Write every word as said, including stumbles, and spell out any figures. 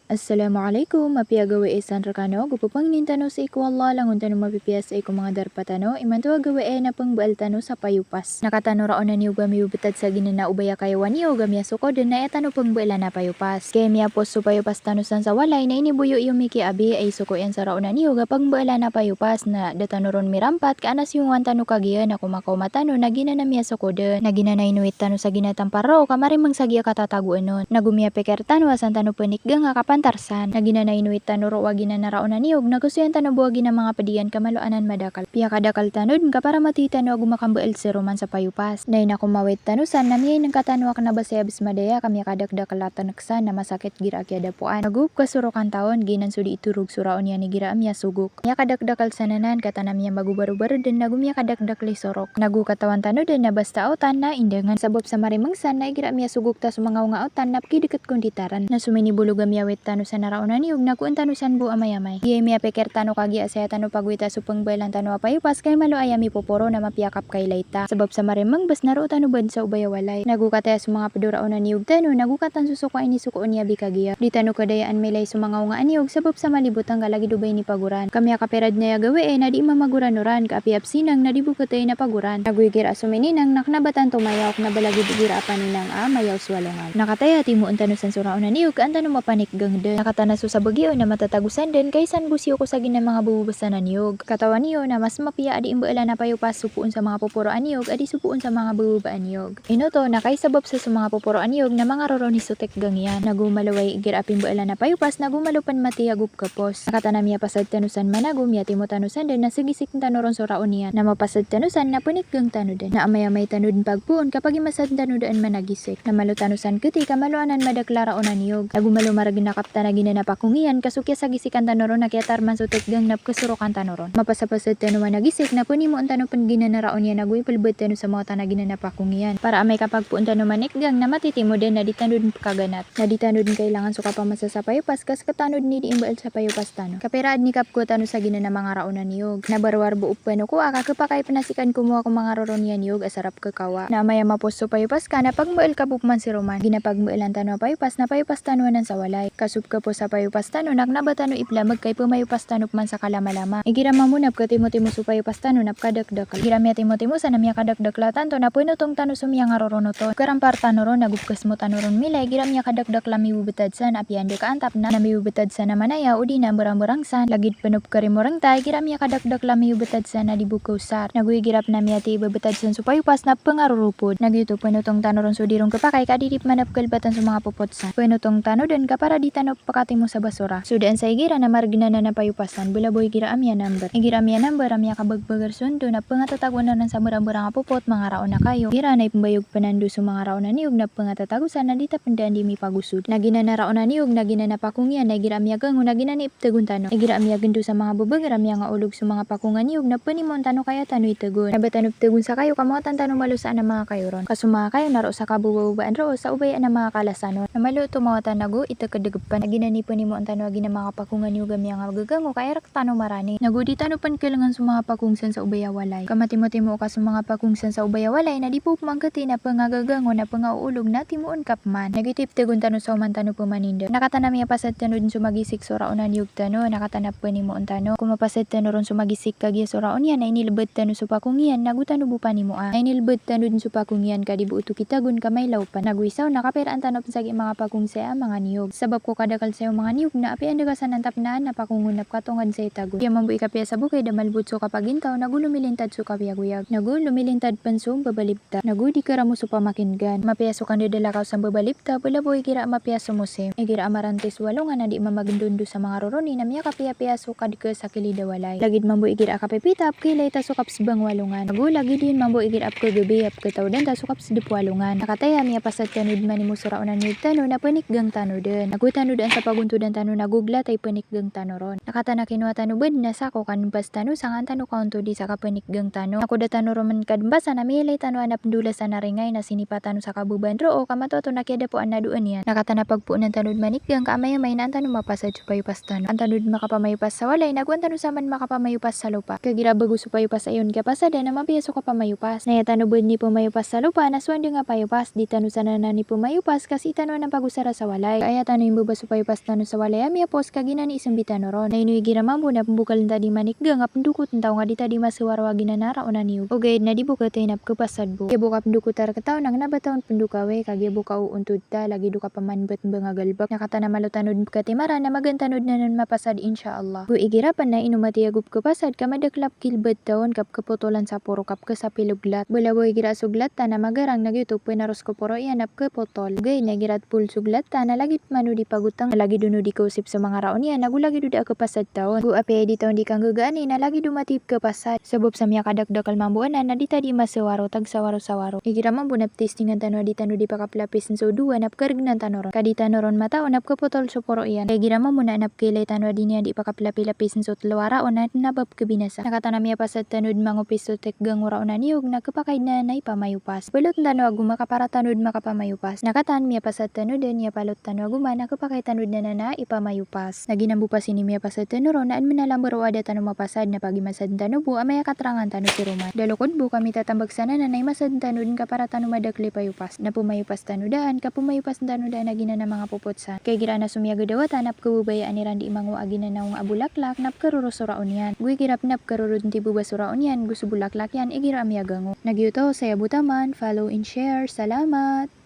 Assalamu alaikum, mapiya gawii san rekano, go pepangnin tano sii ko Allah, langon tano mapipiya sii ko manga darpa tano, imanto a gawii na pengbaal tano sa payopas. Na katano raon a niyog a mibebetad sa giyanan a obay a kayawan iyo a miyasokoden na aya tano pengbaalan a payopas. Kay miyapos so payopas tano san sa walay na iniboyo iyo miki abi a isoko iyan sa raon a niyog a pengbaalan a payopas na da tano ron mirampat ka ana siyongowan tano kagiya na komakaoma tano na giyanan a miyasokoden. Na giyanan a inowit tano sa giyanan a tampar roo ka marimeng sa giya katatagoan on. Na go miyapikir tano a san tano penikgang a kapantar san. Na giyanan a inowit tano roo a giyanan a raon a niyog na gosoyan tano bo a giyanan a manga ped iyan ka malo anan madakel. Piyakadakel tano den ka para matiyi tano ago makambaal siroman sa payopas. Na ina ko mawit tano san na miyainengka tano a kena ba saya bes madaya ka miyakadakdakel a tenek san na masakit igira a kiyadapoan. Ago pekesorokan ta on giyanan so di itorog so raon iyan igira a miyasogok. Miyakadakdakel san anan ka tana miyambagobarobar den ago miyakadakdakel i sorok. Ago katawan tano den na basta a otan na indangan. Sabap sa marimeng san na igira a miyasogok ta so manga onga a otan na pekideket ko nditaren. Na so minibolog a miyawit tano san a raon a niyog na koen tano san bo amayamay. Giyai miyapikir tano kagiya a saya tano pagowita so pengbaalan tano a payopas kay malo aya mipoporo na mapiya kapkailay ta. Sabap sa marimeng bes na roo tano baden sa obay a walay. Ago kataya so manga ped o raon a niyog tano, ago katan so soko a inisoko on i abi kagiya. Di tano kadayaan milay so manga onga a niyog sabap sa malibotang ka lagid o ba inipagoran. Ka miyakapira den aya gawii na di mamagoran oran, ka apiya pesinang na di bo kataya inapagoran. Ago igira a so mininang na kena ba tanto mayaw, kena ba lagid igira a paninang a mayaw so alongan. Na kataya timoen tano san so raon a niyog ka an tano mapanikgang den. Na katana so sabagi on na matatago san den, ka isan bo siyoko sa giyanan a manga bebebesan a niyog. Katawan iyo na mas mapiya a di imbaalan a payopas so poon sa manga poporo a niyog a di so poon sa manga bebebaan a niyog. Ino oto, na kaisabap sa so manga poporo a niyog na mangaroroni so tikgang iyan. Ago malo aya igira a pimbaalan a payopas, ago malo pen matiya go pekepos. Na katana miyapasad tano san man ago miyatimo tano san den na segisik tano ron so raon iyan. Na mapasad tano san na penikgang tano den. Na amayamay tano den pagpoon ka pagimasad tano den man a gisik. Na malo tano san keti ka malo anan madakel a raon a niyog. Ago malo maregen a kaptan a giyanan a pakong iyan ka so kiyasagisikan tano ron na kiyatarman so tikgang na pekesorokan tano ron. Mapasapasad tano man a gisik na penimoen tano pen giyanan a raon iyan ago ipelebed tano sa mawatan a giyanan a pakong iyan. Para amay ka pagpoon tano manikgang na matitimo den na di tano den pekaganat. Na di tano den kailangan so kapamasa sa payopas ka seketano den i di imbaal sa payopas tano. Kapira aden i kapekowa tano sa giyanan a manga raon a niyog. Na barowar bo o penokowa ka kepakay pen a sikan komowa ko mangaroroni a niyog a sarap kekawa. Na amay a mapos so payopas ka na pagmbaal ka bo peman siroman. Giyanan a pagmbaalan tano a payopas na payopas tano anan sa walay. Ka so pekepos a payopas tano na kena ba tano ipelameg ka ipemayopas tano peman sa kalamalama. Igira mambo na peketimotimo so payopas tano na pekadakdakel. Igira miyatimotimo san na miyakadakdakel a tanto na penotong tano so miyangaroroni oto. Pekerampar tano ron ago pekesemo tano ron milay igira miyakadakdakel a mibebetad san, apiya anda ka antap na mibebetad san a manaya odi na mberamberang san. Lagid pen o pekerimoreng ta igira miyakadakdakel a mibebetad san a di bo kaosar. Ago igira pen a miyati i bebetad san so payopas na pengaroropod. Na giyoto penotong tano ron so dirong kepakay ka di di peman a pekelebatan so manga popot san. Penotong tano den ka para di tano pekatimo sa basora. So daan sa igira na maregen anan a payopas san, belaboy igira a miyanamber. Igira a miyanamber a miyakabagbager so ndo na pengatatagoan anan sa mberamberang a popot, manga raon a kayo. Igira na ipembayog pen a ndo so manga raon a niyog na pengatatago san na di ta pen daan di mipagosod. Na giyanan a raon a niyog na giyanan a pakong iyan na igira a miyagango na giyanan i ptegon tano. Igira a miyagendo sa manga bebeger a miyangaolog so manga pakong a niyog na penimoen tano ka aya tano itegon. Na ba tano ptegon sa kayo ka mawatan tano malo saan a manga kayo ron. Ka so manga kayo na roo sa kabababaan roo sa obayaan a manga kalasan on. Na malo oto mawatan ago iteked a gepan. Na giyanan i penimoen tano a giyanan a manga pakong a niyog a miyangagagango ka aya rek tano marani. Ago di tano pen kelengan so manga pakong san sa obay a walay. Ka matimotimo ka so manga pakong san sa obay a walay na di bo peman keti na pengagagango na pengaoolog na timoen ka peman. Na giyoto i ptegon tano sa oman tano peman inda. Na katana miyapasad tano den so magisik so raon a niyog tano, na katana penimoen tano. Ko mapasad tano ron so magisik kagiya so raon iyan na inilebed tano so pakong iyan, ago tano bo panimoa. Na inilebed tano den so pakong iyan ka di bo oto kitagon ka mailaw pen. Ago isa on na kapiraan tano pen sa giya manga pakong saya a manga niyog. Sabap ko kadakel saya o manga niyog na apiya anda ka san antap na an a pakong on na pekatongad sa itagon. Giya mambo i kapiya sa bokay da malebod so kapagintaw, ago lomilintad so kapiyagoyag. Ago lomilintad pen so mbabalib ta. Ago di keramo so pamakingan. Mapiya so kandadalakaw sa mbabalib ta, belaboy igira a mapiya so mosim. Igira a marantis so alongan a di mamagendondo sa manga roroni na miyakapiyapiya so kadeke sa kilid a walay. Lagid mambo igira a kapipita a pekiilay ta so kapesebang o alongan. Ago lagid iyan mambo igira a pekegabi a peketawdan ta so kapesdep o alongan. Na kataya miyapasad tano den manimo so raon a niyog tano na penikgang tano den. Ago tano daan sa pagontodan tano ago gelata i penik gang tano ron. Na katana kinowa tano bo den a sako ka dempas tano sangkan tano kaontodi sa kapenikgang tano. Na ko da tano ron man kadembasa na miyailay tano a na pendolasan a ringay na sinipa tano sa kababaan roo ka matoto na kiyadapoan a doan iyan. Na katana pagpoonan tano den manikgang ka amayamay na an tano mapasad so payopas tano. An tano den makapamayopas sa walay, ago an tano saman makapamayopas sa lopa. Kagiya bago so payopas a iyan kiyapasadan na mapiya so kapamayopas. Na aya tano bo den ipemayopas sa lopa na so andang a payopas, di tano san anan ipemayopas ka sii tano anan pagosara sa walay. Aya tano imbaba So payupas tano sa walay a miyapoos ka giyanan i sambi tano ron. Na ino igira mambo na pmbokal nta di manik ga nga pndokot nta o nga di ta di masawaro a giyanan a raon a niyog. Ogaid na di bo kati na pkhapasad bo. Giya bo kapndokot a rktao na kna ba ta on pndokawi, kagiya bo kaoontod ta, lagid o kapamanbat mbang a galbk. Na kataan a malo tano dn pkhatimaran a magaan tano dn anan mapasad, insha Allah. Go igira pn na ino matiya go pkhapasad ka madakl a pkhilbad ta on ka pkhapotolan sa poro ka pkhasapil o glat. Balabaw igira so glat ta na magarang na giyoto pnaros ko poro iyan a pkhapotol. Ogaid na igira tpol so glat ta na lagid pman o di pagotang, na lagid o di kaosip so manga raon iyan, na go lagid o da a khapasad ta on. Go apiya di ta on di kanggagaan i na lagid o mati pkhapasad. Sabap sa miyakadakdakl mambo anan na di ta di masawaro, tagsawaro-sawaro. Igira mambo na ptestingan tano a di tano di pakaplapis so dowa na pkhargnan tano ron. Ka di tano ron mataw na pkhapotol so poro iyan. Ka igira mambo na pkhailay tano a di niyan di pakaplapilapis so tlo a raon na kna ba pkhabinasa. Na kataan a miyapasad tano dn mangopis so tk gangora o na niyog na khapakay dn anan a ipamayupas. Palot tano a goma ka para tano dn makapamayupas. Na kataan miyapasad tano dn, iyapalot tano a goma na khapakay tano dn anan a ipamayupas. Na giyanan bo pasin i miyapasad tano ron na adn manalamber o ada tano mapasad na pagimasad tano bo a maya katerangan tano si roman. Da lokod bo ka mitatambak sa anan a imasad tano dn ka para tano madakl i payupas. Na pmayupas tano daan, ka pmayupas tano daan a giyanan a manga popotsan. Ka igira na so miyagadawa ta na pkhababayaan iran di mango a giyanan a onga a bolaklak, na pkharoro so raon iyan. Go igira pn na pkharoro dn tibo ba so raon iyan, go so bolaklak iyan igira a miyagango. Na giyoto, saya bo taman, follow and share. Salamat.